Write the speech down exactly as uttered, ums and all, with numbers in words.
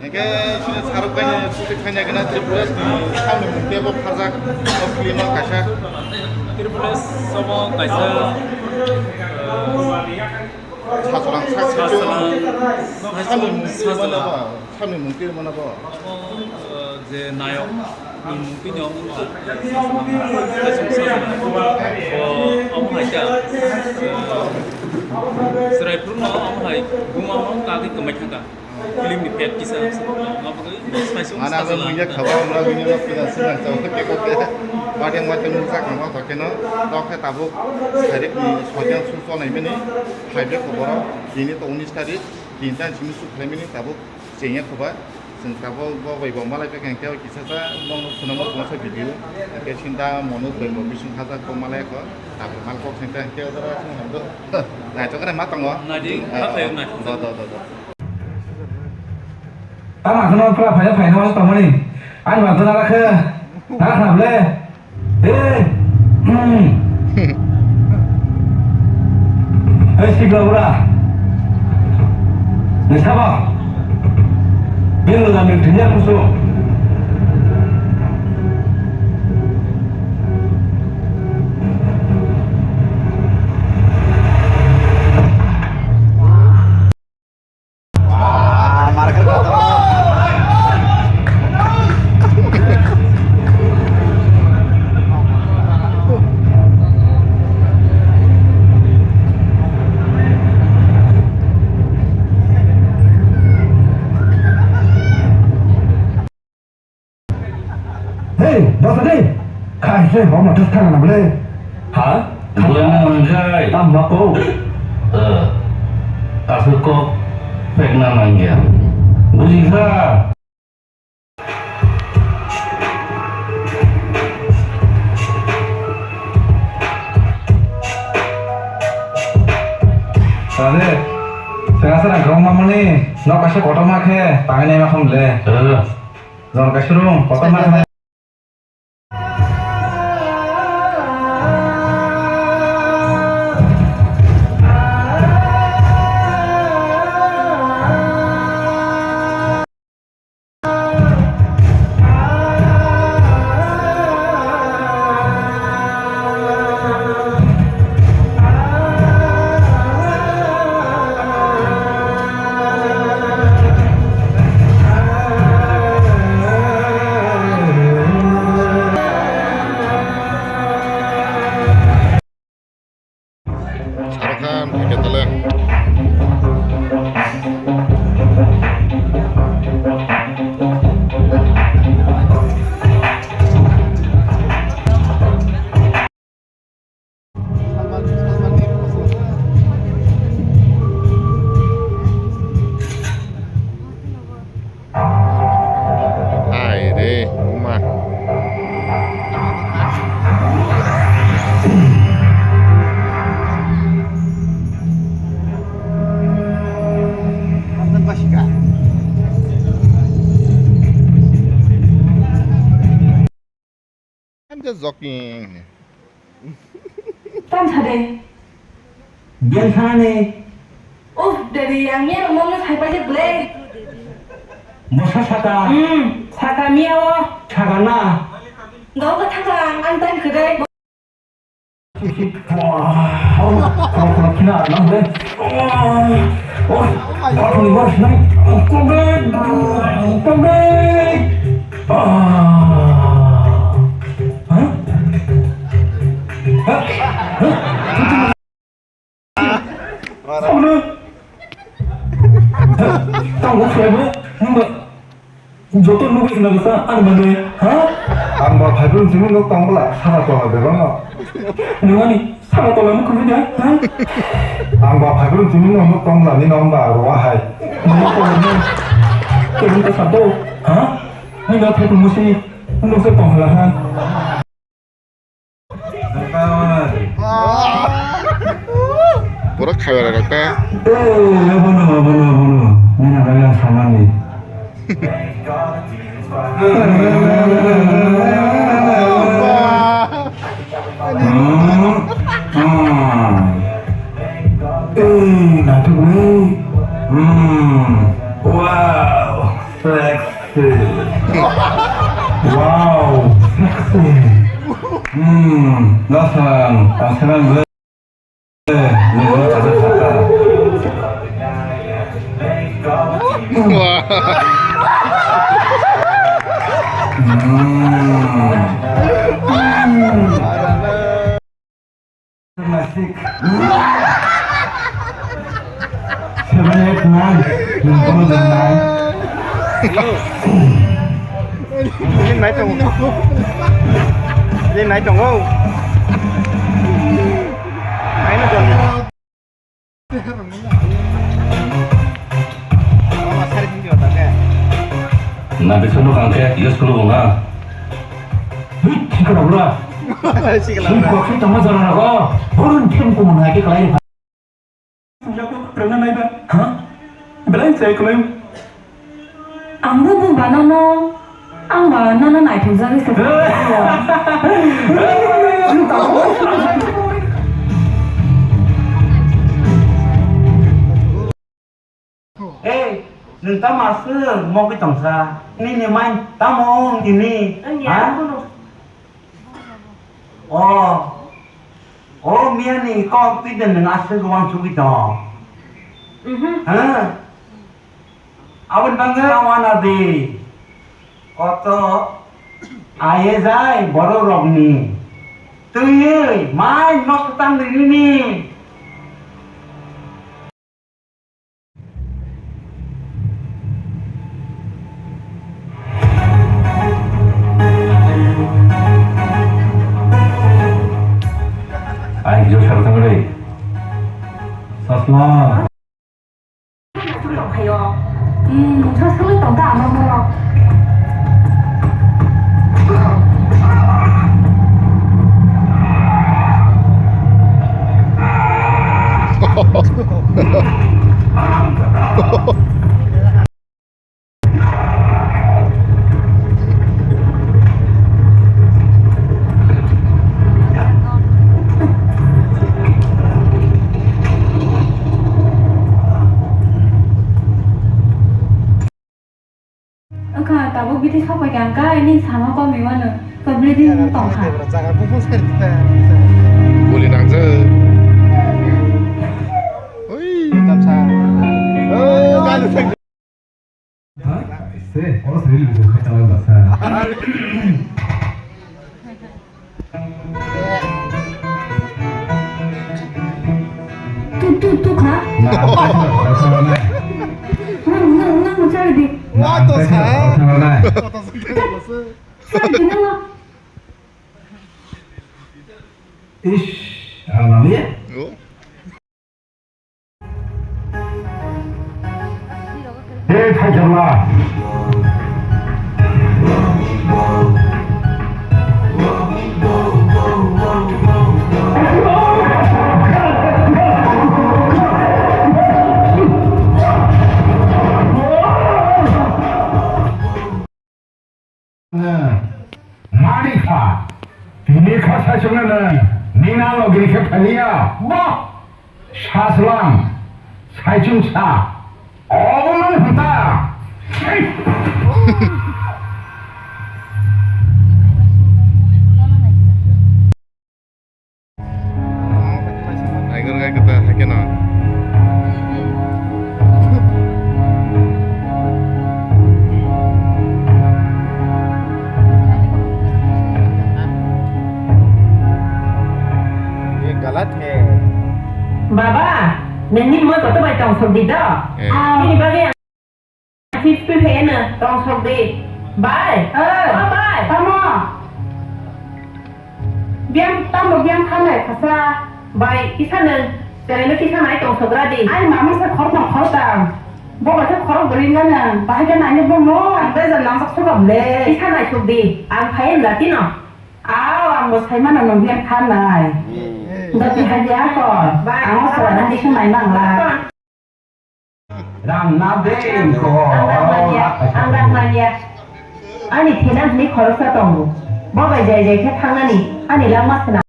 Hingke sini saruk kaini sutik khaina gana Tripura ni samni mung tebo pharjak o film o kaisa. Tripura sobo kaisa, eh, Sajlang sak sijong. Sajlang, samni mung tebo sajlang. Mano ba, samni mung tebo mano ba. Obo, eh, je nayok ni mung tini omo wngkha, eh, sajlang, sajlang. O, omo hai kha, eh, chwrai phuru no omo hai buma no kagwi kwmai thangkha. Film ni pet kisa, ma bagwi, ma bagwi, mana sajla. Abo mungya khaba, wngya no pina swnam chao, tei kote. Badeng, badeng nukjak, ma tokeno, tokhe tabuk, sairik ni sojang su chonai mani, phaibe khoboro, tini to unis tarik, tin ta simi su khlai mani, tabuk, chengya khoba, chwng tabuk, bo bai bo malai pekha, hingke kisa cha, nokno phunukma tongsa video, hingke sinta, monu, bai bo, bising haja, ko malai kho, tabuk, mal kok, hingke, hingke, jora, chwng hamdo, naitok khe ma tongo. Nadi, ah, kha khayo, ah, nadi. Do, do, do, do. Tamo kheno pura phaina phaina wasu tongmani. Ani ba dona rakhe. Na khna ble. Eh. Hmm. Eh, sigla bura. Ni sabo. Bin lo da min tinya musu. Hei, basa dei. Khai se, bo motor thang na ble. Ha? Buya manjai. Tam ba ko. Eh, asuk kok pekna nangya. Bujikha? Sale, sengasa rang kau mamani, nok kaisa kotor ma khe, tangai nai ma kham le. Eh. Jon kaisa rung, kotor ma khe. Sarkhan, hingke tole. Hai re, uma. I'm just joking. Tam sa de. Biang sana ni. Uff, Dedi, ang niya nung nung sai pa je ble. Bosa saka. Hmm, saka miya o. Saka na. Gau ka thaka, ang tan kedai. Wah, kau kena kena alam ble. Oh, oh, kau ni bos nai. Kau ble, kau ble. Ah. Hah? Hah? Hah? Tabuk swlaibo, nwng ba joto nugwi khna bwsa ani manwi, ha? Ang ba phaibrwng tini nok tong bwla sara tola bebak no. Nwng ani sara tola no kwrwi da, ha? Ang ba phaibrwng tini nok tong bwla nini wng ba rowa hai. Nwng tong bwla kebun ta sabo, ha? Nini nok phaibrwng musi nwng se tong hala, ha? Borok khairok ta. Eh, abono, abono, abono. Nini bagwi ang samani. Hmm? Hmm. Eh, naithok le. Hmm. Wow. Sexy. Wow, sexy. Hmm, dasang, pasaran gue. Nunggu kata kata. Wah. Hmm. Seven, eight, nine. Nung kono nung nine. Ini naik dong. Ini naik dong, oh. Naik dong. Na bisu no kangke, yes, kulo bonga. Hei, chikala bura. Chikala bura. Hei, kok sui tongma jora nago. Burun thim kumun hai ke kalai. Yaku prana nai ba. Ha? Belai chai kalai. Ang bo bung ba nono, ang ba nono naithok jagwi se. Ei, nwng tamo aswk mogwi tongsa? Nini mai tamo wng tini? Wngya, ha? Kuno. O, o, miyani kok twi de nwng aswk uansugwi tong. Mhm. Ha? Aboni bagwi uana di. Koto aye jai borok rokni. Twiwi mai nok tang di nini. Ai, jo sartang re. Sasma. Hmm, so sului tong ta ama mo. Wngkha tabuk bithi sok pai kha, hwnkhe nini samo kom ni mano, kobili din tong kha. Guli nangjak. Oi. Tamsa. Oh, gani. Ha? Se, oro se ri lu kha ta ba sa. Tu, tu, tu kha. Na, na, na, na. Nang, nang, nang, chari di. Na, to sa. Na, na, na. Chari di, nang. Ish, alam ya. Oh. Tei thaijakma. Mani kha, tini kha saichung nai, nina logini khe phaliya, ba, saslang, saichung sa, obo nang hwnta. Aigar gai kata hai kena. Ye galat hai. Baba, nini moi koto bai tong sok di do. Eh. Nini bagwi Chips twi phai eno, tong sok di. Bai. Eh, o bai. Tamo? Biyang, tamo biyang khanai khasa? Bai, kisa nung. Chwraino kisa nai tong sok ra di. Ai mama se khoroknw khoroktham. Bo bai khe khorok bwrwi wngkha nung. Bahai khe naino bo mo. Ang bejal nangjak sukam le. Kisa nai sok di. Ang phai wng da tino. Ao, ang bo sai mano nung biyang khanai. Hmm. Doti hai di ako. Bai. Ang o chwraino kisa nai nang la. Rang na de ko. Ang rang manya, ang rang manya. Ani thina hwnwi khoroksa tongo. Bo bai jai jai khe thangnani, ani langma swnam.